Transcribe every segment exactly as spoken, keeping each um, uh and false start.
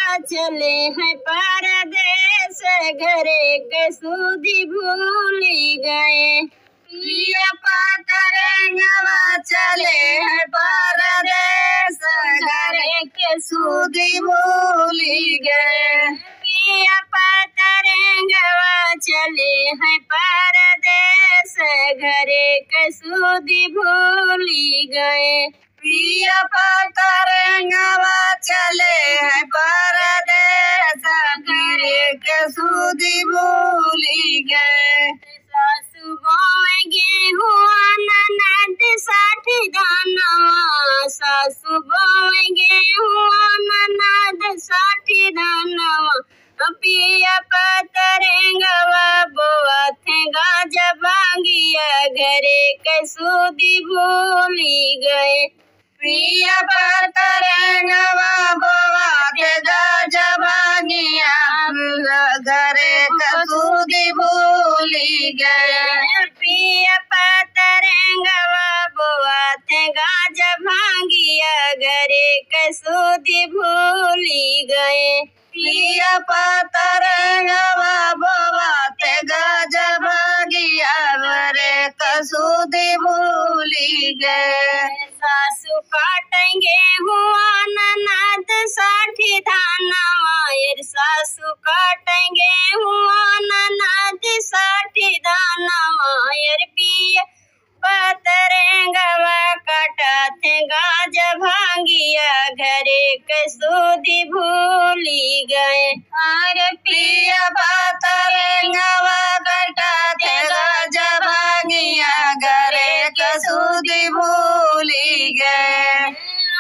चले हैं परदेस, घरे के सुधि भूली गए। पिया पतरंगवा चले हैं परदेस, घरे के सुधि भूली गए। पिया पतरंगवा चले हैं परदेस, घरे के सुधि भूली गए। पिया पतरंगवा चले हैं परदेस, घरे के सुधि भूली गए। सासु बोए गेहुआ, ननद साठी धानवा, सासु बोए गेहुआ, ननद साठी धानवा। पिया पतरंगवा बोआथे गाजा भांगिया, घरे के सुधि भूली गए। पिया पतरंगवा बोआथे गाजा भांगिया, घरे के सुधि भूली गए। पिया पतरंगवा बोआथे गाजा भांगिया, घरे के सुधि भूली गए। पिया पतरंगवा बोआथे गाजा भांगिया, घरे के सुधि भूली गए। सासु काटेंगे हुआ, ननद साठी धानवा, एर सासु काटेंगे हुआ, ननद साठी धानवा, एर पिया पतरंगवा कटाथे गाजा भांगिया, घरे के सुधि भूली गए। अरे पिया पतरंगवा कटाथे गाजा भांगिया, घरे के सुधि भूली गए।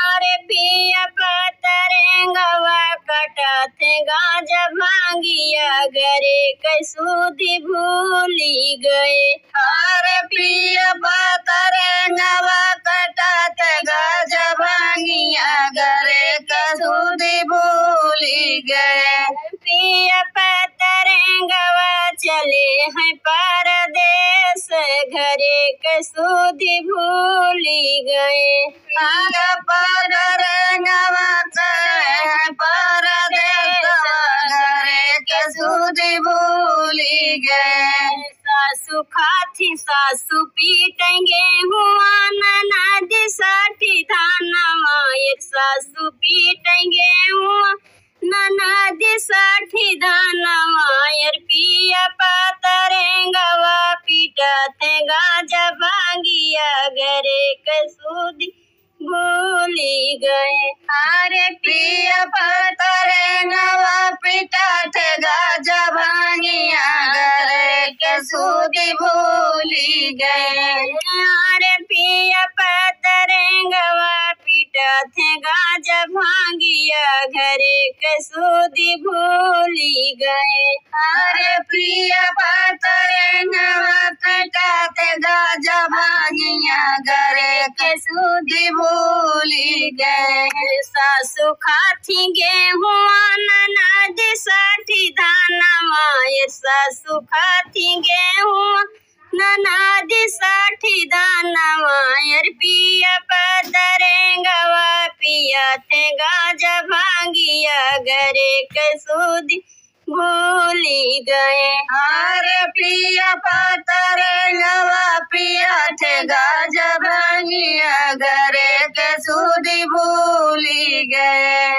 अरे पिया पतरंगवा कटाथे गाजा भांगिया, घरे के सुधि भूली गए। अरे पिया पतरंगवा कटाथे गाजा भांगिया, घरे के सुधि भूली गए। पिया पतरंगवा चले हैं परदेस, घरे के सुधि भूली गए। पिया पतरंगवा चले हैं परदेस, घरे के सुधि भूली गए। सासु खाथी सासु पीटेंगे हुआ, ननद साठी धानवा, एर सासु पीटेंगे हुआ, ननद साठी धानवा, एर पिया पतरंगवा पीटाथे गाजा भांगिया, घरे के सुधि भूली गए। अरे पिया पतरंगवा पीटाथे गाजा भांगिया, घरे के सुधि भूली गए। अरे पिया पतरंगवा पीटाथे गाजा भांगिया, घरे के सुधि भूली गए। अरे पिया पतरंगवा कटाथे गाजा भांगिया, घरे के सुधि भूली गए। सासु खाथी गेहुआ, ननद साठी धानवा, एर सासु खाथी गेहुआ, ननद साठी धानवा, एर पिया पतरंगवा पियाथे गाजा भांगिया, घरे के सुधि भूली गए। अरे पिया पतरंगवा पियाथे गाजा भांगिया, घरे के सुधि भूली गए।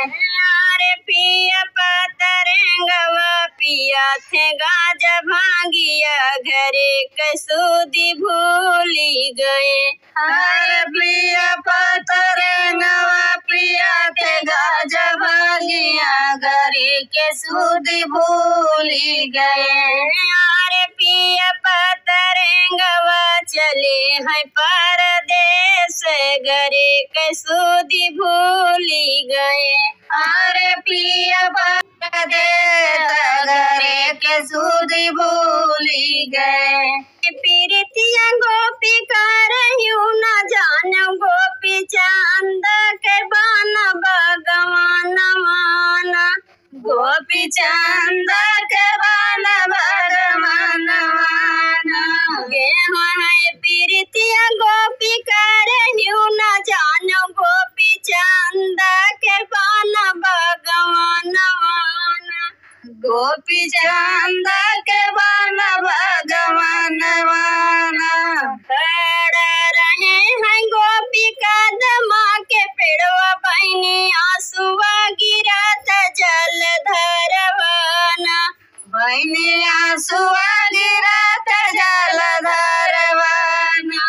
अरे पिया पतरंगवा पियाथे गाजा भांगिया, घरे के सुधि भूली गए। अरे पिया पतरंगवा पियाथे गाजा भांगिया, घरे के सुधि भूली गए। अरे पिया पतरंगवा चले हैं परदेस, घरे के सुधि भूली गए। अरे पिया परदेस, घरे के सुधि भूली गए। पीरितिया गोपी करहिउ न जानो, गोपी चंद के बन भगवान माना। गोपी चंद के बन भगवान माना। गेहूं है पीरितिया गोपी करहिउ न जानो, गोपी चंद के बन भगवान गोपी चंद के बन भगवान वाना। खड़ा रहे हैं गोपी कदमा के पेड़वा, बहिनी आंसुआ गिरत जल धरवाना। बहिनी आंसुआ गिरत जल धरवाना।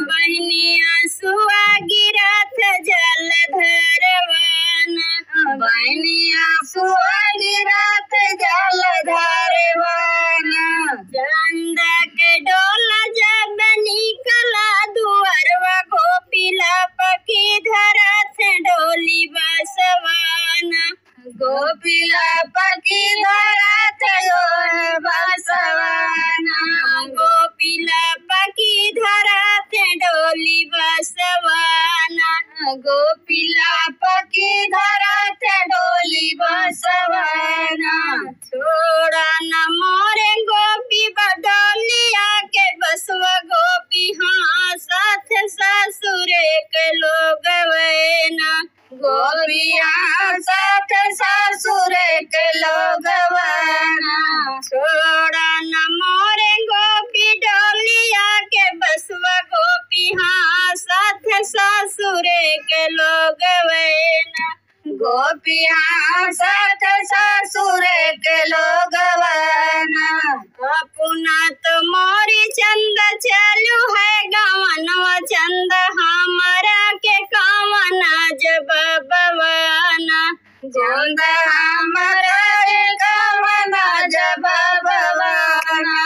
बहिनी आंसुआ गिरत जल धरवाना। बहिनी आंसुआ गिरत जल धरवाना। चंद के डोला जब निकला दुअरवा, गोपी लपकी धरत डोली बसवाना। गोपी लपकी धरत डोली बसवाना। गोपी लपकी धरत डोली बसवाना। गोपी लपकी धरत डोली बसवाना। छोड़ा न मोरे गोपी बडोलिया के बसवा, गोपी हाँसत ससुरे के लोगवैना। गोपी हाँसत ससुरे के लोगवैना। छोड़ा न मोरे गोपी डोलिया के बसवा, गोपी हाँसत ससुरे के लोगवैना। गोपी हाँसत ससुरे के लोगवैना। अपना तो मोरी चंद चलू है गवनवा, चंद हमरा के कवना जवाबवाना। चंद हमरा के कवना जवाबवाना।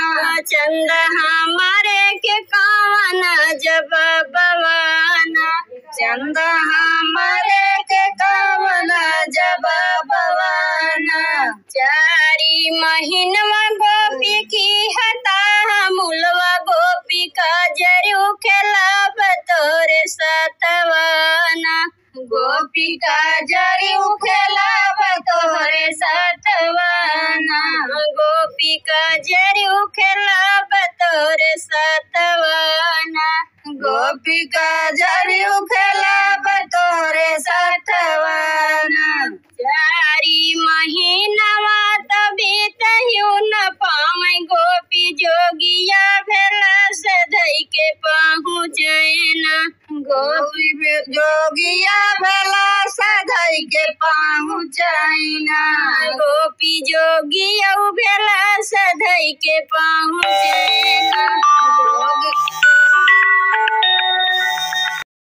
चंद हमरे के कवना जवाबवाना। चंद हमरे के कवना जवाबवाना। चारी महीनवा गोपी की हता मुलवा, गोपी का जरू खेलाब तोरे सतवाना। गोपी का जरू खेलाब तोरे सतवाना। गोपी का जरू खेलाब तोरे सतवाना। गोपी का जरू खेलाब तोरे सतवाना। चारी महीनवा त बीतहिउ न पावै, गोपी जोगिया भेला से धई के पहुँचैना। गोपी बे-, जोगिया भेला से धई के पहुँचैना। गोपी जोगिया भेला से धई के पहुँचैना। जोगी